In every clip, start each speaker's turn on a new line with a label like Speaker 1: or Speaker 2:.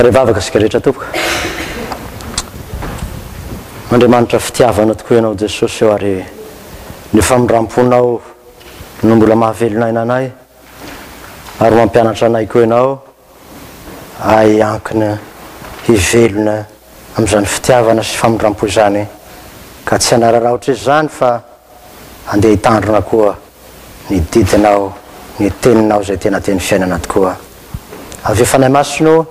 Speaker 1: Hivavaka isika rehetra tompoko. Andriamanitra fitiavana tokoa ianao Jesosy ô ary ny famindramponao no mbola mahavelona aina anay ary mampianatra anay koa ianao ahy hiankina hivelona amin'izany fitiavana sy famindrampo izany ka tsy hanararaotra izany fa andeha hitandrina koa ny didinao, ny teninao izay tena teny fiainana tokoa. Avia Fanahy Masina ô,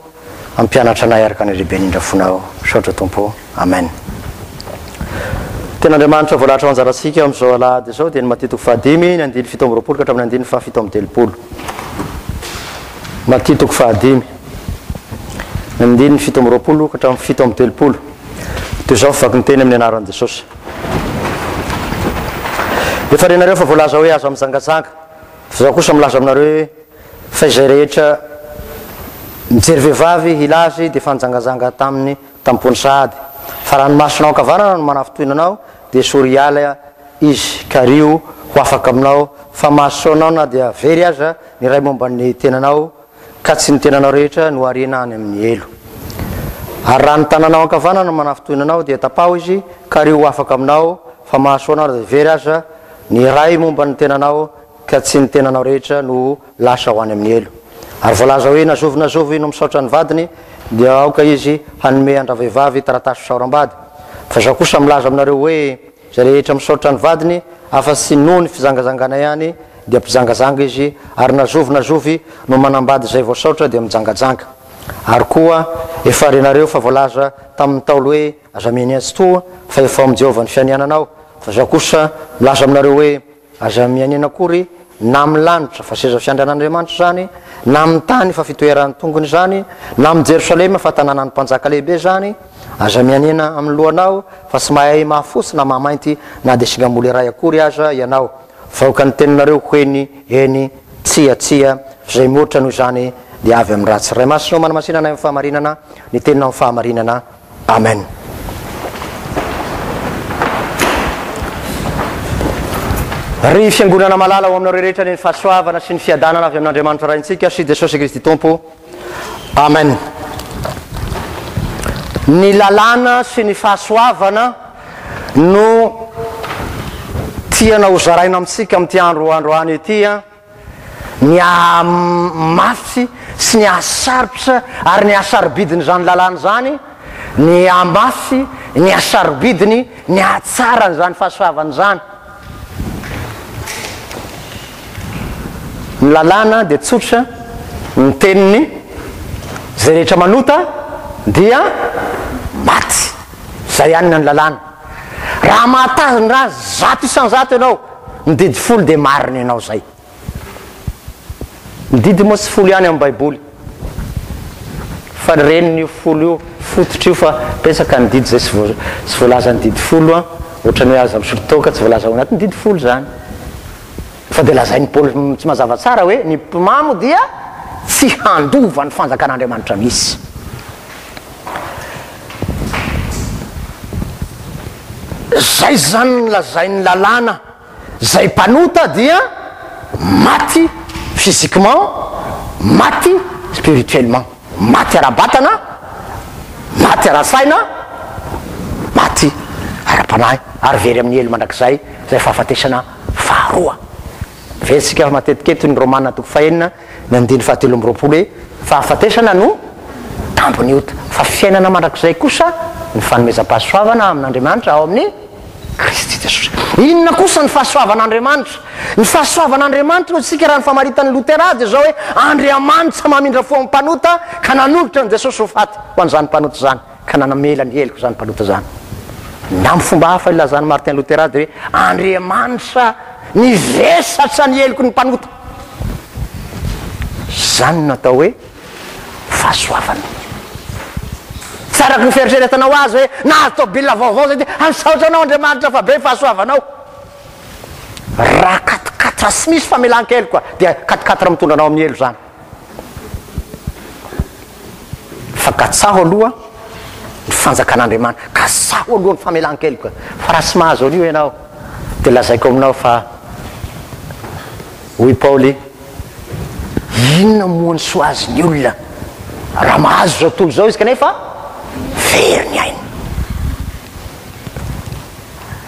Speaker 1: hampianatra anay araka ny lehiben'indra fonao. Misaotra Tompo. Amen. Tenin'Andriamanitra voalahatra ho anjarantsika amin'izao alahady izao dia ny Matio toko fahadimy, ny andininy 27 ka hatramin'ny andininy faha-37. Matio toko fahadimy, ny andininy 27 ka hatramin'ny 37. Toy izao ny vaky ny teny amin'ny anaran'i Jesosy. Efa renareo fa voalaza hoe aza mijangajanga. Fa izaho kosa milaza aminareo hoe fa izay rehetra mijery vehivavy hila azy dia efa nijangajanga taminy tampony sahady. Fa raha ny masonao ankavanana no manafintohina anao dia esory hiala izy ka rio ho afaka aminao fa mahasoa anao na dia very aza ny iray momba ny tenanao ka tsy ny tenanao rehetra no ariana any amin'ny helo. Ary raha ny tananao ankavanana no manafintohina anao, dia tapaho izy, ka rio ho afaka aminao, fa mahasoa anao na dia very aza ny iray momba ny tenanao, ka tsy ny tenanao rehetra no ho lasa ho any amin'ny helo. Ary voalaza hoe, Na zovy na zovy no misaotra ny vadiny, dia aoka izy hanome an-dravehivavy taratasy fisaoram-bady. Fa izaho kosa milaza aminareo hoe, Izay rehetra misaotra ny vadiny, afa-tsy noho ny fijangajangana ihany, dia mpijangajanga izy, ary na zovy na zovy no manambady izay voasaotra dia mijangajanga. Ary koa, efa renareo fa voalaza tamin'ny Ntaolo hoe, Aza mianian tsy toa, fa efa ao amin'i Jehovah ny fianiananao. Fa izaho kosa milaza aminareo hoe, Aza mianiana akory, na amin'ny lanitra, fa seza fiandrianan'Andriamanitra izany, na amin'ny tany, fa fitoeran'ny tongony izany, na amin'i Jerosalema, fa tanànan'ny mpanjaka lehibe izany. Aza mianiana amin'ny lohanao, fa tsy mahay mahafotsy na mahamainty na dia singambola iray akory aza ianao. Fa aoka ny teninareo ho eny, eny, tsia, tsia, fa izay mihoatra noho izany dia avy amin'ny ratsy. Ray Masina ô, manamasina anay amin'ny fahamarinana, ny teninao amin'ny fahamarinana. Amen. Ry Fiangonana malala, ho aminareo rehetra anie ny fahasoavana sy ny fiadanana avy amin'Andriamanitra Raintsika sy Jesosy Kristy Tompo. Amen. Ny lalàna sy ny fahasoavana no tiana ho zaraina amintsika amin'ity andro androany ity. Ny hahamafy sy ny hahasarotra ary ny hasarobidin'izany lalàna izany, ny hahamafy, ny hasarobidiny, ny hahatsaran'izany fahasoavana izany. Ny lalàna dia tsotra, ny teniny, izay rehetra manota dia maty. Izay ihany ny lalàna. Raha mahatazona 100% ianao, Ny didy folo dia marina ianao zay. Ny didy moa tsy folo ihany amin'ny baiboly fa ny reniny io folo io, fototra io fa betsaka ny didy izay tsy voa tsy voalazan'ny didy folo an, ohatran'ny hoe aza misotro toaka tsy voalaza ao anatin'ny didy folo izany. Fa dia lazain'i Paoly tsy mazava tsara hoe ny mpimamo dia tsy handova ny fanjakan'Andriamanitra mihitsy. Zay zany ny lazain'ny lalàna, zay mpanota dia maty physiquement, maty spirituellement, maty ara-batana, maty ara-tsaina, maty ara-panahy ary very amin'ny helo mandrakizay, zay fahafatesana faharoa. Verisika matetika eto ny Romana toko fahenina ny andininy fahatelo amby roapolo hoe fahafatesana no tambin'ny ota, fa fiainana mandrakizay kosa ny fanomezam-pahasoavana amin'Andriamanitra ao amin'i Kristy Jesosy. Inona kosa ny fahasoavan'Andriamanitra? Ny fahasoavan'Andriamanitra hoy isika raha ny famaritan'i Lotera azy dia izao hoe Andriamanitra mamindra fo amin'ny mpanota ka nanolotra an'i Jesosy ho faty ho an'izany mpanota izany. ka nanamela ny heloko izany mpanota izany. Na amin'ny fomba hafa ilazan'i Martin Luther azy dia hoe Andriamanitra nivesatra ny heloky ny mpanota. Izany no atao hoe fahasoavana. Tsy araka ny fieritreretanao azy hoe nahazo tôbila vaovao izay dia misaotra anao Andriamanitra fa be ny fahasoavanao. Raha quatre-quatre tsy misy famelan-keloka dia quatre-quatre mitondra anao amin'ny helo izany. Fa katsaho aloha ny fanjakan'Andriamanitra, katsaho aloha ny famelan-keloka, fa raha tsy mahazo an'io ianao, dia lazaiko aminao fa hoy Paoly, inona moa ny soa azon'ny olona Raha mahazo izao tontolo izao izy kanefa very ny ainy.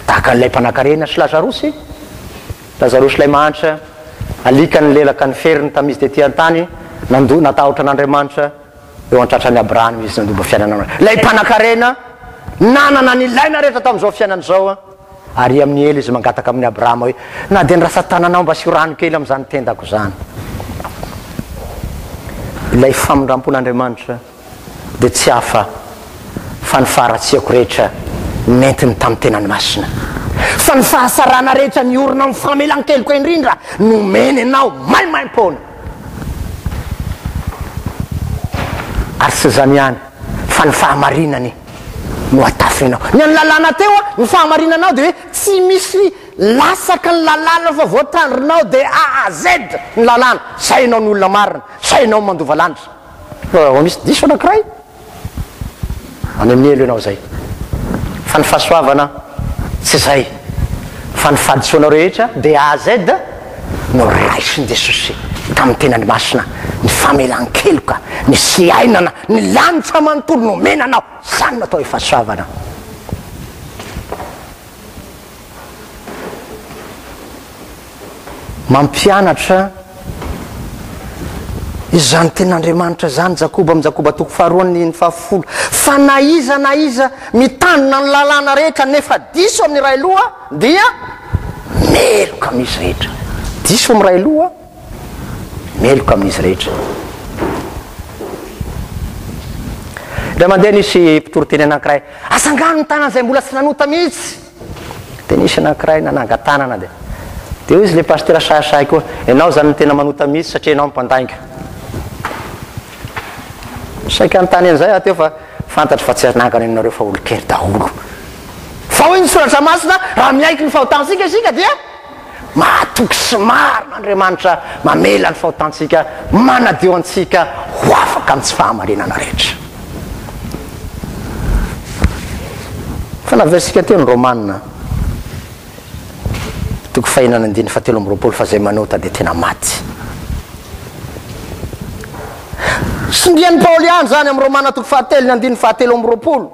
Speaker 1: Tahaka an'ilay mpanankarena sy Lazarosy, Lazarosy ilay mahantra, alika nilelaka ny feriny tamin'izy tety an-tany, nandoa, natahotra an'Andriamanitra, eo an-tratran'i Abrahama izy nandoba fiainana. Ilay mpanankarena nanana ny ilaina rehetra tamin'izao fiainana izao, ary amin'ny ela izy mangataka amin'i Abrahama hoe, na dia ny rantsan-tananao mba asio rano kely amin'izany tendako izany. Ilay famindram-pon'Andriamanitra dia tsy hafa fa ny faharatsiako rehetra nentiny tamin'ny tenany masina. Fa ny fahasarana rehetra niorina amin'ny famelan-keloka indrindra nomeny anao maimaim-poana. Ary tsy izany ihany fa ny fahamarinany no atafiny anao. Ny an'ny lalàna teo, ny fahamarinanao dia hoe tsy misy lasaka ny lalàna fa voatandrinao de A à Z ny lalàna. Zay ianao ny olona marina, zay ianao mandova lanitra. Fa raha vao misy diso anankiray, any amin'ny helo ianao izay. Fa ny fahasoavana tsy izay, fa ny fahadisoanao rehetra de A à Z no raisin'i Jesosy tamin'ny tenany masina, ny famelan-keloka, ny fiainana, ny lanitra manontolo nomena anao. Izany no atao hoe fahasoavana. Mampianatra izany tenin'Andriamanitra izany Jakoba amin'ny Jakoba toko faharoa andininy fahafolo fa na iza na iza mitandrina ny lalàna rehetra nefa diso amin'ny iray loha dia meloka amin'izy rehetra. Diso amin'ny iray loha, meloka amin'izy rehetra. Indray mandeha nisy mpitoriteny anankiray, asangano ny tanana izay mbola tsy nanota mihitsy. Dia nisy anankiray nananga-tanana dia dia hoy izy ilay pasitera sahisahy koa, ianao izany no tena manota mihitsy satria ianao mpandainga. Saika hanontany an'izay aho teo fa fantatro fa tsy hanangana ianareo fa olon-kery daholo. Fa hoy ny soratra masina, raha miaiky ny fahotantsika isika dia mahatoky sy marina Andriamanitra mamela ny fahotantsika, manadio antsika ho afaka amin'ny tsy fahamarinana rehetra. Fa naverintsika teo ny Romana toko fahenina andininy fahatelo amby roapolo fa izay manota dia tena maty. Tsindrian'i Paoly ihany izany amin'ny Romana toko fahatelo ny andininy fahatelo amby roapolo.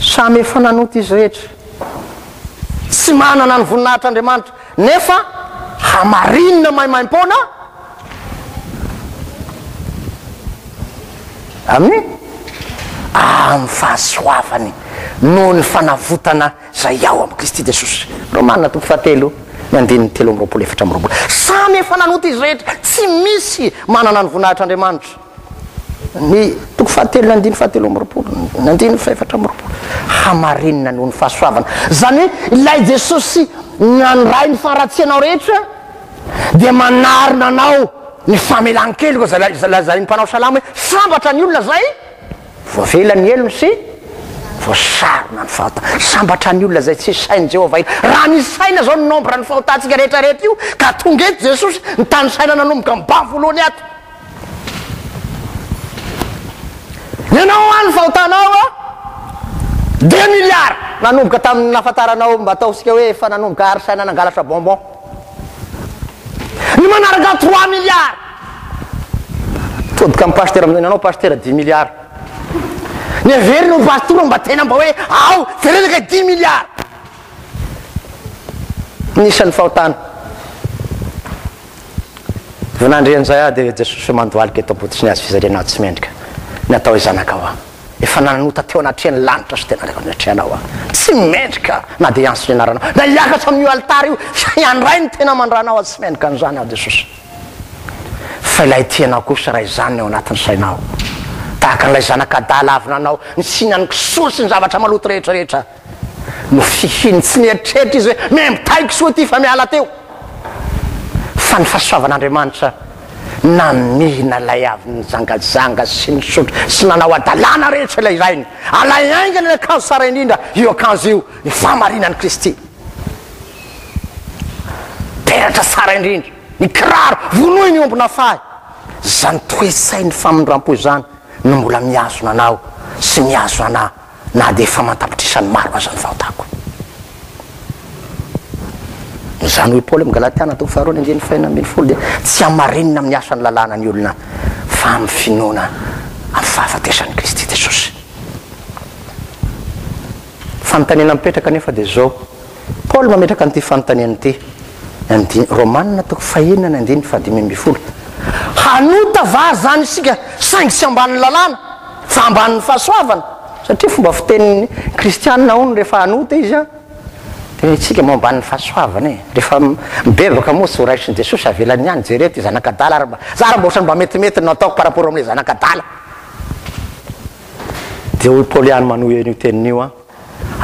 Speaker 1: Samy efa nanota izy rehetra. Tsy manana ny voninahitr'Andriamanitra, nefa hamarinina maimaimpoana amin'ny amin'ny fahasoavany noho ny fanavotana izay ao amin'i Kristy Jesosy. Romana toko fahatelo, ny andininy 23 24. Samy efa nanota izy rehetra, tsy misy manana ny voninahitr'Andriamanitra. Ny toko fahatelo, ny andininy fahatelo amby roapolo, ny andininy fahefatra amby roapolo. Hamarinina noho ny fahasoavana. Izany hoe ilay Jesosy nandray ny faharatsianao rehetra dia manarina anao ny famelan-keloka izay lazain'ny mpanao salamo hoe sambatra ny olona izay voavela ny helony sy voasarona ny fahotana. Sambatra ny olona izay tsy isain'i Jehovah ela. Raha nisaina izao ny nombre ny fahotantsika rehetra rehetra io ka tonga eto Jesosy nitanisaina nanomboka ny banc voalohany ato. Ianao an ny fahotanao a deux milliards nanomboka tamin'ny nahafantaranao mba ataontsika hoe efa nanomboka ary saina nangalatra bonbon. Ny manaraka trois milliards. Todika amin'ny pasitera amin'izay nanao pasitera dix milliards. Ny heveriny ho pastora mba tena mba hoe ao jerena kay dix milliards. Ny isan'ny fahotana. Vao nandre an'izay aho dia Jesosy mandohalika eto am-pototry ny hazo fijaliana aho tsy mendrika ny atao hoe zanakao aho. Efa nanota teo anatrehan'ny lanitra sy tena anatrehanao aho. Tsy mendrika na dia hiantso ny anaranao na hiakatra amin'io alitara io handray ny tena aman-dranao aho. Tsy mendrika an'izany aho Jesosy. Fa ilay tianao kosa raha izany ny ao anatin'ny sainao. Tahaka an'ilay zanak'adala avy nanao nisiana ny kisoa sy ny zavatra maloto rehetra rehetra. Nofihiny tsy nieritreritra izy hoe mihaimbo kisoa ity fa miala teo. Fa ny fahasoavan'Andriamanitra namihina ilay avy nijangajanga sy nisotro sy nanao hadalana rehetra ilay rainy. Alay haingana ilay akanjo tsara indrindra, io akanjo io, ny fahamarinan'i Kristy. Peratra tsara indrindra, ny kiraro, vonoy ny omby nafahy. Izany toe-tsain'ny famindram-po izany no mbola mihazona anao sy mihazona anà. na dia efa aman-tapitrisany maro aza ny fahotako. Izany hoy Paoly amin'ny Galatiana toko faharoa ny andininy fahenina ambin'ny folo dia tsy hamarinina amin'ny asan'ny lalàna ny olona. Fa amin'ny finoana amin'ny fahafatesan'i Kristy Jesosy. Fanontaniana mipetraka anefa dia izao, Paoly mametraka an'ity fanontaniana ity, andiny, Romana toko fahenina ny andininy fahadimy ambin'ny folo, Hanota va izany isika saingy tsy ambanin'ny lalàna fa ambanin'ny fahasoavana? Satria fomba fitenin'ny kristiana hono rehefa hanota izy an, dia isika moa ambanin'ny fahasoavana e, rehefa mibebaka moa tsy ho raisin'i Jesosy, avelany ihany, jereo ity zanak'adala ary mba, za ary mba ohatran'ny mba metimety no nataoko par rapport amin'ilay zanak'adala. Dia hoy Paoly ihany manohy an'io teniny io an,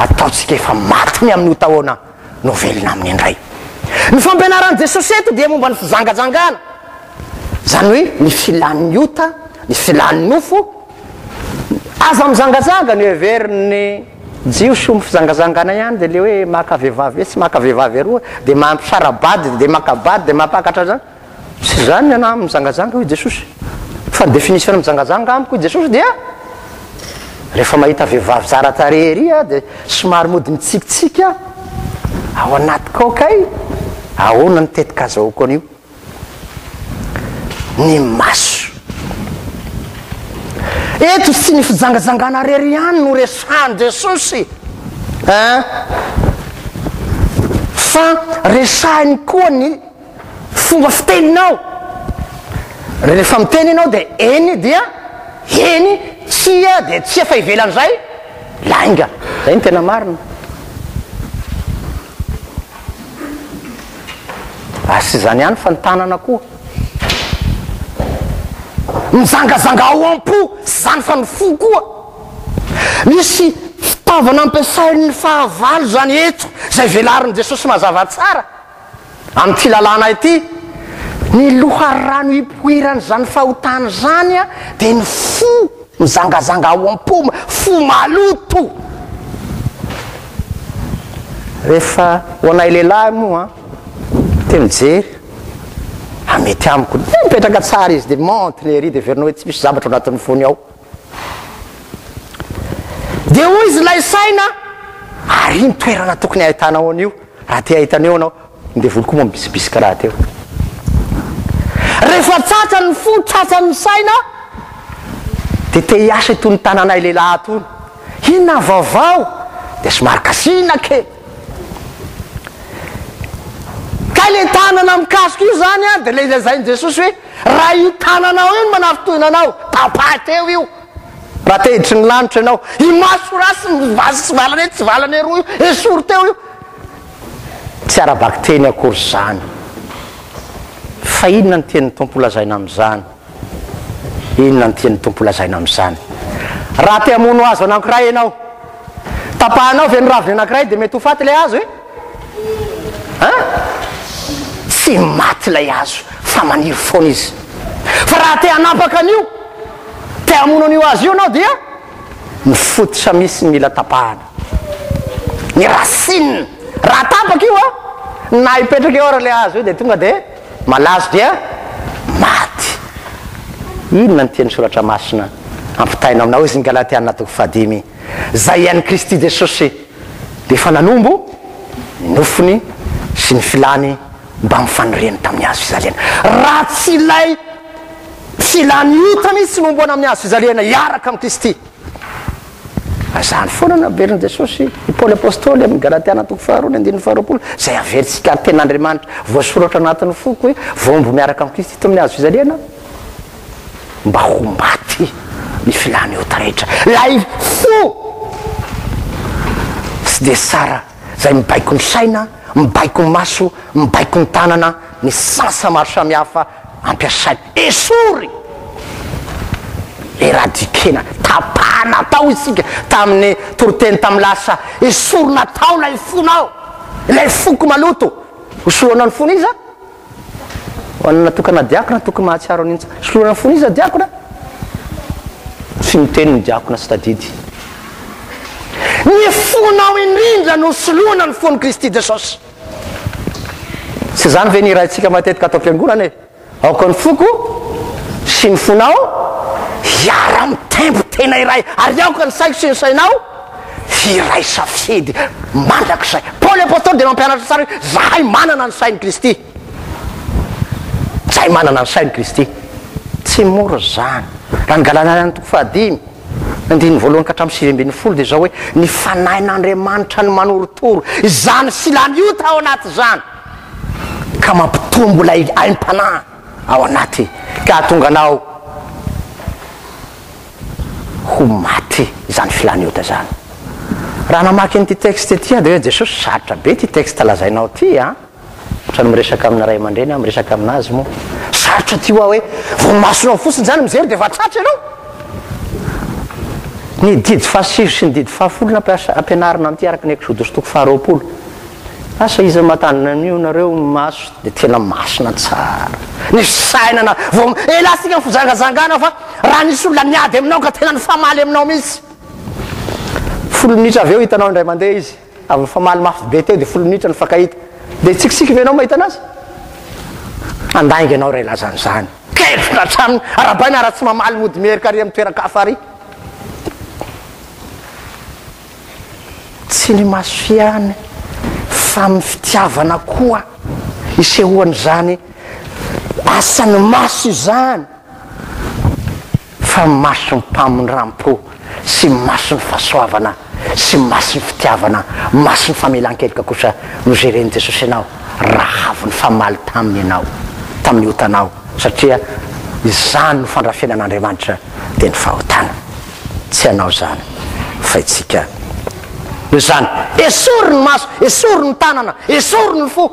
Speaker 1: Ataontsika efa maty ny amin'ny ota ahoana no velona aminy indray. Ny fampianaran'i Jesosy eto dia momba ny fijangajangana, izany hoe ny filan'ny ota, ny filan'ny nofo. Aza mijangajanga no heverin'ny Jiosy ho fijangajangana ihany, dia ilay hoe maka vehivavy etsy, maka vehivavy eroa, dia mampisara-bady, dia maka bady, dia mampakatra izany. Tsy izany ny anah mijangajanga hoy Jesosy. Fa ny définition ny mijangajanga amiko hoy Jesosy dia rehefa mahita vehivavy tsara tarehy ery aho dia somary mody mitsikitsiky aho ao anatiko ao kay ahoana ny tetika azahoako an'io. Ny maso. Eto tsy ny fijangajangana rery ihany no resahan'i Jesosy eh fa resahiny koa ny Fomba fiteninao. Rehefa miteny ianao dia eny dia eny, tsia dia tsia fa ivelan'izay lainga. Izay no tena marina. Ary tsy izany ihany fa ny tanana koa. Mijangajanga ao am-po, tsy izany fa ny fo koa. Misy fitaovana ampiasain'ny fahavalo izany eto, izay velarin'i Jesosy mazava tsara. Amin'ity lalàna ity, ny loharano ipoiran'izany fahotana izany dia ny fo mizangazanga ao am-po, fo maloto. Rehefa ho anay lehilahy moa, te mijery, ah mety amiko, dia mipetraka tsara izy, dia montre ery, dia heverinao hoe tsy misy zavatra ao anatin'ny fony ao. Dia hoy izy ilay saina, ary iny toerana tokony hahitanao an'io, raha te hahita an'io ianao, ny devoly koa moa mibisibisika rahateo. Rehefa tratra ny fo, tratra ny saina, dia te hiasa itony tananay lehilahy itony. Inona ny vaovao? Dia somary kasihina kely. Kay ilay tanana mikasika io izany an, dia ilay lazain'i Jesosy hoe, Raha io tananao io no manafintohina anao, tapaho teo io. Raha te hiditry ny lanitra ianao, io maso ratsy mivazy tsy valana etsy tsy valana eroa io, esory teo io. Tsy ara-bakiteny akory izany. Fa inona no tian'ny Tompo holazaina amin'izany? Inona no tian'ny Tompo holazaina amin'izany? Raha te hamono hazo anankiray ianao, tapahanao ve ny raviny anankiray dia mety ho faty ilay hazo e? An? Tsy maty ilay hazo fa maniry foana izy. Fa raha te hanapaka an'io, te hamono an'io hazo io ianao dia ny fototra misy no mila tapahana. Ny racine. Raha tapaka io an, na hipetraka eo ary ilay hazo io dia tonga dia malazo dia maty. Inona no tian'ny Soratra Masina ampitaina aminao? Hoy izy ny Galatiana toko fahadimy. Izay an'i Kristy Jesosy dia efa nanombo ny nofony sy ny filany mbamin'ny faniriany tamin'ny hazo fijaliana. Raha tsy ilay filan'ny ota mihitsy no homboana amin'ny hazo fijaliana hiaraka amin'i Kristy. Izany foana no averin'i Jesosy i Paoly Apostoly amin'ny Galatiana toko faharoa ny andininy faharoapolo, izay averintsika ary tenin'Andriamanitra voasoratra anatin'ny foko hoe voahombo miaraka amin'i Kristy tamin'ny hazo fijaliana. mba ho maty ny filàny ota rehetra. Ilay fo tsy dia tsara izay mibaiko ny saina, mibaiko ny maso, mibaiko ny tanana, ny sens maro samihafa ampiasaina. Esory! Eradiquer-na, tapahana tao isika tamin'ny toriteny tamin'ny lasa, esorina tao ilay fonao, ilay foko maloto. Hosoloana ny fon'iza? Ho an'ny natokana diakona tokony mahatsiaro an'iny tsara. Soloina fona iza diakona? Tsy miteny ny diakona tsy tadidy. Ny fonao indrindra no soloina ny fon'i Kristy Jesosy. Tsy izany ve ny hiraintsika matetika ato am-piangonana e? Aoka ny foko sy ny fonao hiara-mitempo tena iray, ary aoka ny saiko sy ny sainao hiray safidy mandrakizay. Paoly Apostoly dia mampianatra tsara hoe zahay manana ny sain'i Kristy. Zahay manana ny sain'i Kristy. Tsy mora izany. Raha ny Galatiana toko fahadimy, andininy voalohany ka hatramin'ny 19 dia izao hoe, Ny Fanahin'Andriamanitra no manorotoro izany filan'ny ota ao anaty izany, ka mampitombo ilay aim-panahy ao anaty, ka hahatonga anao ho maty izany filan'ny ota izany. Raha namaky an'ity texte ity aho dia hoe, Jesosy, sarotra be ity texte lazainao ity an! Ohatran'ny miresaka amina ray aman-dreny aho miresaka aminazy moa. Sarotra aty hoa hoe vao ny masonao fotsiny izany mijery dia efa tratra ianao. Ny didy fahasivy sy ny didy fahafolo no ampianarina amin'ity araka ny Eksodosy toko faharoapolo. Asa iza mahatandrina an'io nareo maso dia tena masina tsara. Ny fisainana vao elah tsika ny fijangajangana fa raha nisy olona niady aminao ka tena nifamaly aminao mihitsy. Folo minitra avy eo hitanao indray mandeha izy. Avy nifamaly mafy be teo dia folo minitra nifankahita. Dia hitsikitsiky ve ianao mahita anazy? Handainga ianao raha hilaza an'izany. Ketrika hatramin'ny arahabaina raha tsy mamaly mody miherika ary amin'ny toeran-kafa ary. Tsy ny maso ihany fa amin'ny fitiavana koa isehoan'izany asan'ny maso izany. Fa mason'ny mpamindrampo sy mason'ny fahasoavana sy mason'ny fitiavana, mason'ny famelan-keloka kosa no jeren'i Jesosy anao raha avy nifamaly taminy ianao tamin'ny otanao, satria izany no fandrafenan'Andriamanitra dia ny fahotana. Tsy anao izany fa itsika. Noho izany, esory ny maso, esory ny tanana, esory ny fo.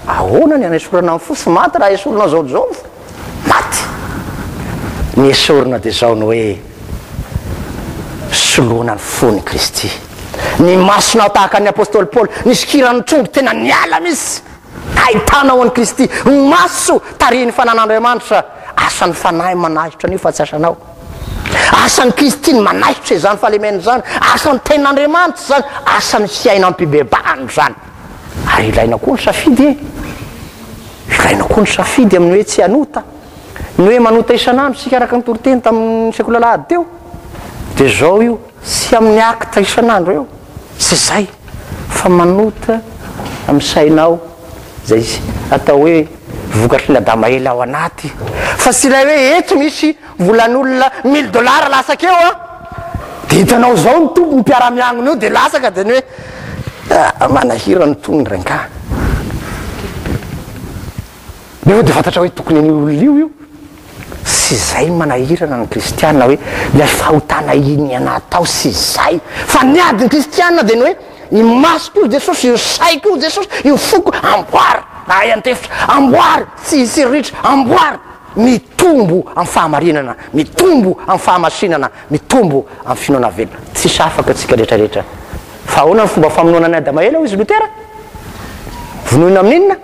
Speaker 1: Ahoana ny hanesorana ny fo? Tsy maty raha esorinao zao dia zao ny fo. Maty. Ny esorina dia izao ny hoe soloina ny fon'i Kristy. Ny masonao tahaka ny apostoly Paoly nisokiran'ny trondro tena niala mihitsy. Ahitanao an'i Kristy. Ny maso tarihin'ny fanan'Andriamanitra. Asan'ny Fanahy manahitra an'io fa tsy asanao. Asan'i Kristy ny manaisotra izany fahalemena izany. Asan'ny tenin'Andriamanitra izany. Asan'ny fiainam-pibebahana izany. Ary ilaina koa ny safidy e! Ilaina koa ny safidy amin'ny hoe tsy hanota. Ny hoe manota isan'andro isika araka ny toriteny tamin'ny sekoly alahady teo dia izao io, tsy amin'ny acte isan'andro eo, tsy izay, fa manota amin'ny sainao izay atao hoe vokatry ny Adama ela ao anaty, fa tsy ilay hoe eto misy volan'olona mille dollars latsaka eo an, dia hitanao izao ny tompony mpiara-miangona eo dia latsaka dia ny hoe ah, manahirana ny tony rangahy. Nefa dia fantatra hoe tokony an'io olona io io. Tsy izay ny manahirana ny kristiana hoe ilay fahotana iniana atao sy izay. Fa ny adin'ny kristiana dia ny hoe ny masoko io Jesosy, io saiko io Jesosy, io foko, amboary, ahay antefitra, amboary, tsy hitsiriritra, amboary. Mitombo amin'ny fahamarinana, mitombo amin'ny fahamasinana, mitombo amin'ny finoana velona. Tsisy afaka tsika rehetra rehetra. Fa ahoana ny fomba famonoana an'i Adama ela hoy izy Lotera? Vonoina amin'inona?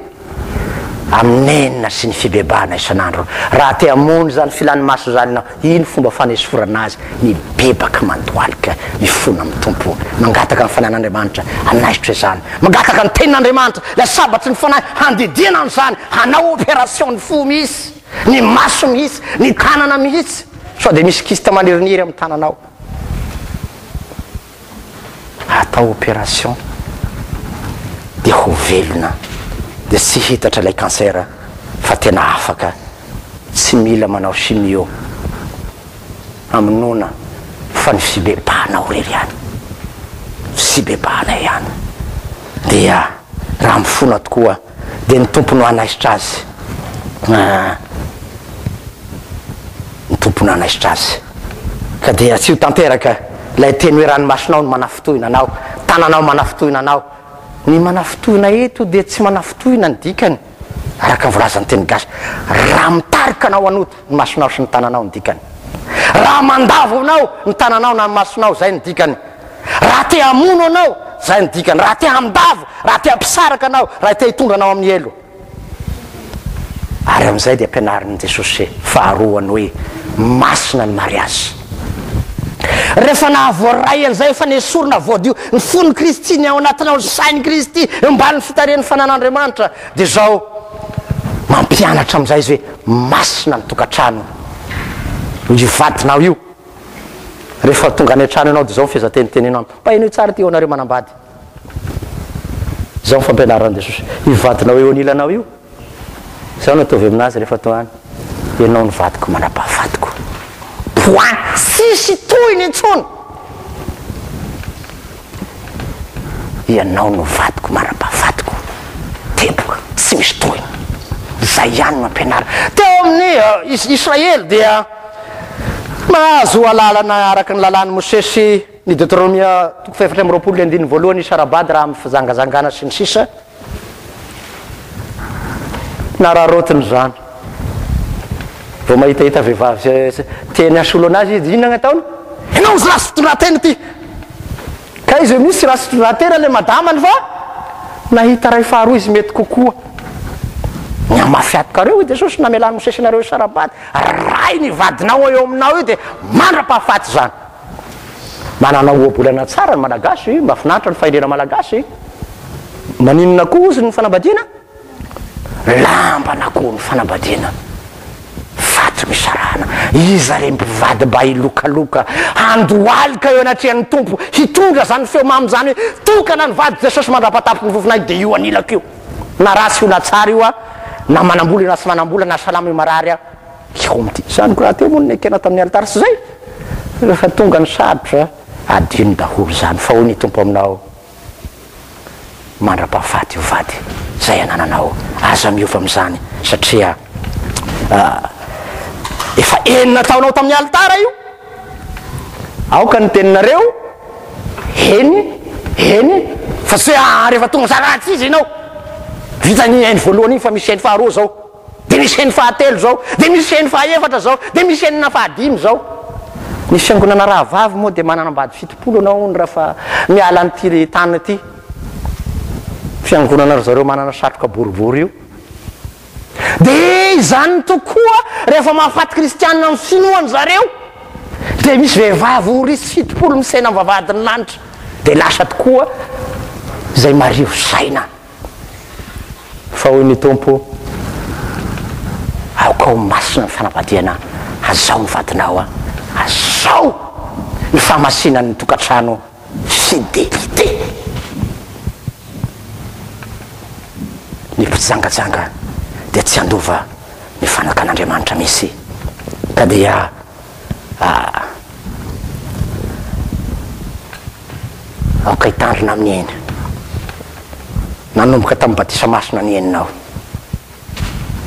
Speaker 1: Amin'ny nenina sy ny fibebahana isan'andro. Raha te hamono izany filan'ny maso izany ianao, iny fomba fanesorana azy, mibebaka mandohalika, mifona amin'ny Tompo, mangataka ny Fanahin'Andriamanitra hanaisotra izany, mangataka ny Tenin'Andriamanitra, ilay sabatry ny Fanahy handidiana an'izany, hanao opération ny fo mihitsy, ny maso mihitsy, ny tanana mihitsy, sao dia misy kyste maniriniry amin'ny tananao. Atao opération dia ho velona dia tsy hitatra ilay cancer fa tena afaka, tsy mila manao chimio hamonoana fa ny fibebahana ao irery ihany, fibebahana ihany dia raha mifona tokoa dia ny Tompo no hanaisotra azy, ny Tompo no hanaisotra azy. Ka dia tsy ho tanteraka ilay teny hoe ranomasonao no manafintohina anao, tananao manafintohina anao. Ny manafintohina eto dia tsy manafintohina ny dikany, araka ny voalazan'ny teny gasy. Raha mitarika anao hanota ny masonao sy ny tananao ny dikany. Raha mandavo anao ny tananao na ny masonao, izay ny dikany. Raha te hamono anao, izay ny dikany. Raha te handavo, raha te hampisaraka anao, raha te hitondra anao amin'ny helo. Ary amin'izay dia ampianarin'i Jesosy faharoany hoe masina ny mariazy. Rehefa nahavoaray an'izay efa nesorina voadio ny fon'i Kristy, ny ao anatinao, ny sain'i Kristy, eo ambanin'ny fitarihan'ny fanan'Andriamanitra, dia izao mampianatra amin'izay izy hoe masina ny tokantrano. Io vadinao io. Rehefa tonga any an-trano ianao dia izao ny fehezanteny teneno aminy, mba henoy tsara ity ho anareo manambady. Izao ny fampianaran'i Jesosy, io vadinao eo anilanao io, izao no ataovy aminazy rehefa tonga any. Ianao no vadiko mandra-pahafatiko. Point! Tsisy tohiny intsony! Ianao no vadiko mandra-pahafatiko. Teboka, tsy misy tohiny. Izay ihany no ampianarina. Teo amin'ny Israely dia nahazo alalana araka ny lalàn'i Mosesy ny Deoteronomia toko fahefatra amby 24 andininy voalohany hisara-bady raha amin'ny fijangajangana sy ny sisa. Nararaotiny izany. Vao mahitahita vehivavy teny hasolo anazy izy, inona ny ataony? Ianao misy ratsy fitondran-tena ity. Ka izy misy ratsy fitondran-tena ilay madamany fa nahita ray faharoa izy mety kokoa. Nihamafy atokareo hoy Jesosy namelan'i Mosesy anareo hisara-bady. Ray ny vadinao eo aminao io dia mandra-pahafaty izany. Manana ohabolana tsara ny Malagasy, mahafinaritra ny fahendrena Malagasy. Maninona koa ozy ny fanambadiana? Lamban'akoho ny fanambadiana. Faty misarahana. Iza re mpivady mba hilokaloka, handohalika eo anatrehan'ny Tompo, hitondra izany feo mamy izany hoe, tokana ny vady Jesosy mandra-patapoko ny fofon'aiko dia io anilako io. Na ratsy io na tsara io, na manam-bola io na tsy manam-bola, na salama io marary aho. Eo amin'ity. Izany koa rahateo moa no nekena tamin'ny alitara tsy izay? Rehefa tonga ny sarotra, adino daholo izany fa hoy ny Tompo aminao, mandra-pahafaty io vady izay anananao. Aza miova amin'izany satria efa eny nataonao tamin'ny alitara io. Aoka ny teninareo eny, eny, fa tsy hoe ah, rehefa tonga zany ah, tsy izy ianao. Vita ny eny voalohany iny fa misy eny faharoa izao. Dia misy eny fahatelo izao, dia misy eny fahaefatra izao, dia misy enina fahadimy izao. Ny fiangonana rahavavy moa dia mananambady 70 ianao hono raha miala an'ity tany ity. Fiangonana ry zareo manana satroka boribory io. Dia izany tokoa rehefa mahafaty kristianina amin'ny finoany zareo, dia misy vehivavy orisy 70 misaina amin'ny vavahadin'ny lanitra. Dia lasa tokoa izay marivo saina. Fa hoy ny Tompo, Aoka ho masina ny fanambadiana, hazao ny vadinao, hazao ny fahamasinan'ny tokantrano, fidélité. Ny mpijangajanga dia tsy handova ny fanakan'Andriamanitra misy, ka dia aoka hitandrina amin'ny aina. Nanomboka tamin'ny batisa masina ny heninao.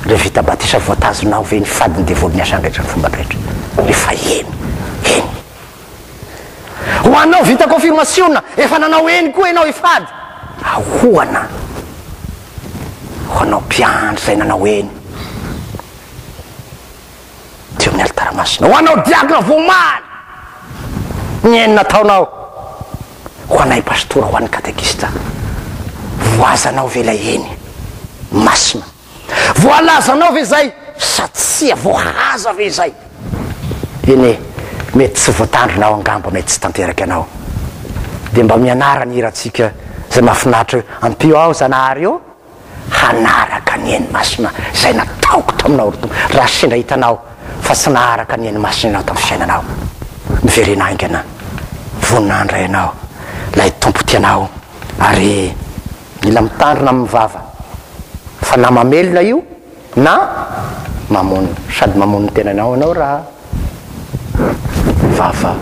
Speaker 1: Rehefa vita batisa voatazonao ve ny fadin'ny devoly ny asany rehetra ny fomba rehetra? Rehefa eny, eny. Ho anao vita konfirmasiona, efa nanao eny koa ianao hifady. Ahoana? Ho anao mpiandry izay nanao eny. Teo amin'ny alitara masina. Ho anao diakona voamaly ny eny nataonao. Ho anay pastora, ho an'ny katekista. Voazanao ve ilay eny masina? Voalazanao ve izay sa tsia? Voahaza ve izay? Eny e, mety tsy voatandrinao angamba, mety tsy tanteraka ianao. Dia mba mianara ny hirantsika izay mahafinaritra hoe ampio aho Zanahary ô. hanaraka ny eny masina izay nataoko taminao ry Tompo, raha sendra hitanao fa tsy naharaka ny eny masina ianao tamin'ny fiainanao, miverena haingana, vonona handray anao ilay Tompo tianao, ary mila mitandrina amin'ny vava fa na mamelona io na mamono, sady mamono ny tenanao ianao raha vava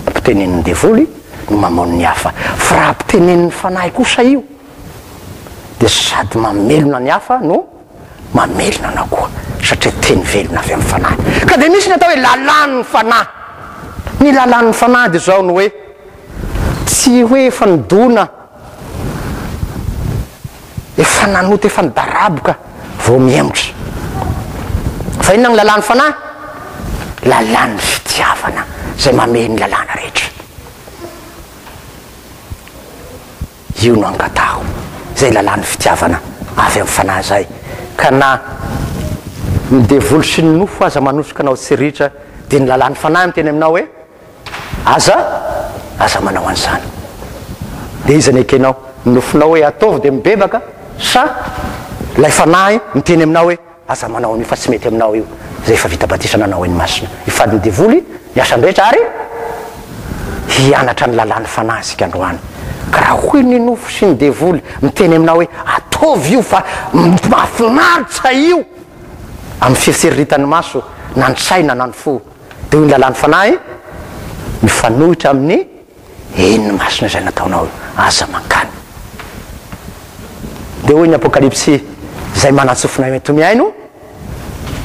Speaker 1: ampitenenin'ny devoly no mamono ny hafa, fa raha ampitenenin'ny fanahy kosa io dia sady mamelona ny hafa no mamelona anao koa satria teny velona avy amin'ny fanahy. Ka dia misy ny atao hoe lalàn'ny fanahy. Ny lalàn'ny fanahy dia izao no hoe tsy hoe efa nidona, efa nanota, efa nidaraboka vao mihemotra. Fa inona ny lalàn'ny fanahy? Lalàn'ny fitiavana izay mamehy ny lalàna rehetra. Io no angataho, izay lalàn'ny fitiavana avy amin'ny Fanahy izay, ka na ny devoly sy ny nofo aza manosika anao tsy ritra, dia ny lalàn'ny Fanahy miteny aminao hoe, Aza, aza manao an'izany. Dia iza no ekenao? Ny nofonao hoe ataovy dia mibebaka, sa ilay Fanahy miteny aminao hoe, Aza manao an'io fa tsy mety aminao io, izay efa vita batisa nanao eny masina. Hifady ny devoly, ny asany rehetra ary hianatra ny lalàn'ny fanahy isika androany. Ka raha hoy ny nofo sy ny devoly miteny aminao hoe ataovy io fa mahafinaritra io. Amin'ny fitsiriritan'ny maso, na ny saina na ny fo. Dia hoy ny lalàn'ny fanahy, mifanohitra amin'ny eny masina izay nataonao, aza mankany. Dia hoy ny Apokalypsy, Izay manan-tsofina ento-mihaino,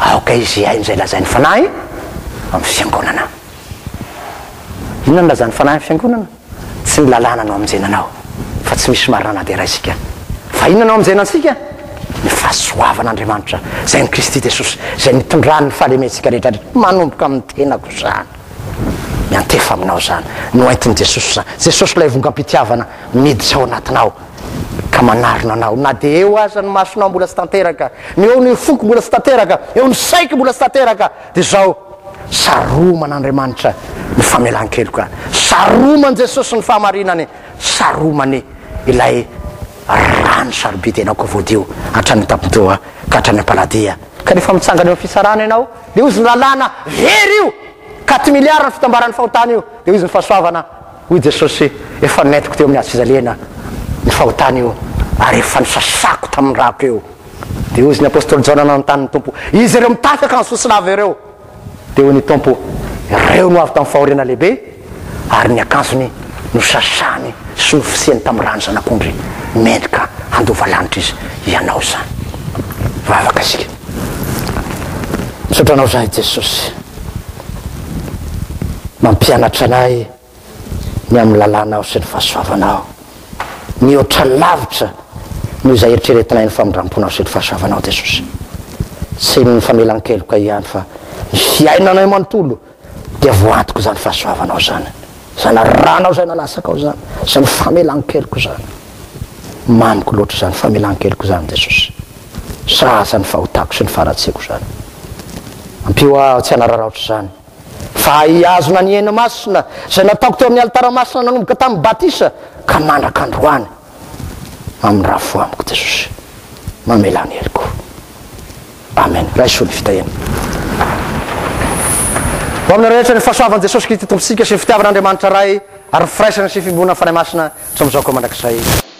Speaker 1: aoka izy hihaino izay lazain'ny Fanahy amin'ny fiangonana. Inona no lazain'ny Fanahy amin'ny fiangonana? Tsy ny lalàna no hamonjena anao, fa tsy misy marina na dia iray isika. Fa inona no hamonjena antsika? Ny fahasoavan'Andriamanitra, izay amin'i Kristy Jesosy, izay nitondrany ny fahalementsika rehetra rehetra, manomboka amin'ny tenako izany. Miantefa aminao izany. Noentin'i Jesosy izany. Jesosy ilay vongam-pitiavana miditra ao anatinao ka manarona anao. Na dia eo aza ny masonao mbola tsy tanteraka, ny eo ny foko mbola tsy tanteraka, eo ny saiko mbola tsy tanteraka, dia izao, saroman'Andriamanitra ny famelan-keloka, saroman'i Jesosy ny fahamarinany, saromany ilay rano sarobidy ianao ka voadio hatrany an-tampon-doha ka hatrany am-paladia. Ka rehefa mitsangana eo amin'ny fitsarana ianao, dia hozy ny lalàna, very io! Quatre milliards ny fitambaran'ny fahotana io, dia hozy ny fahasoavana, Hoy Jesosy, Efa nentiko teo amin'ny hazo fijaliana ny fahotana io, ary efa nosasako tamin'ny rako io. Dia hozy ny apostoly Jaona nanontany ny Tompo, Iza ireo mitafy akanjo fotsy lava ireo? Dia hoy ny Tompo, Ireo no avy tamin'ny fahoriana lehibe, ary ny akanjony nosasany sy nofisiany tamin'ny ran'ny Zanak'ondry. Mendrika handova lanitra izy. Ianao izany. Vavaka isika. Misaotra Anao izahay Jesosy. Mampianatra anay ny amin'ny lalànao sy ny fahasoavanao. Mihoatra lavitra noho izay eritreretinay ny famindram-ponao sy ny fahasoavanao, Jesosy. Tsy ny famelan-keloka ihany fa ny fiainanay manontolo dia voantoko izany fahasoavanao izany. Izany rànao izay nalasakao izany, izany famelan-keloka izany. Mamiko loatra izany famelan-keloka izany, Jesosy. Sahaza ny fahotako sy ny faharatsiako izany. Ampio aho tsy hanararaotra izany. Fa hihazona ny aina masina izay nataoko teo amin'ny alitara masina nanomboka tamin'ny batisa ka mandraka androany. Mamindrafo fo amiko Jesosy. Mamelà ny heloko. Amen. Raiso ny fitahiana. Ho aminareo rehetra ny fahasoavan'i Jesosy Kristy Tompontsika sy ny fitiavan'Andriamanitra Ray ary ny firaisana sy ny fiombonana Fanahy Masina hatramin'izao koa mandrakizay.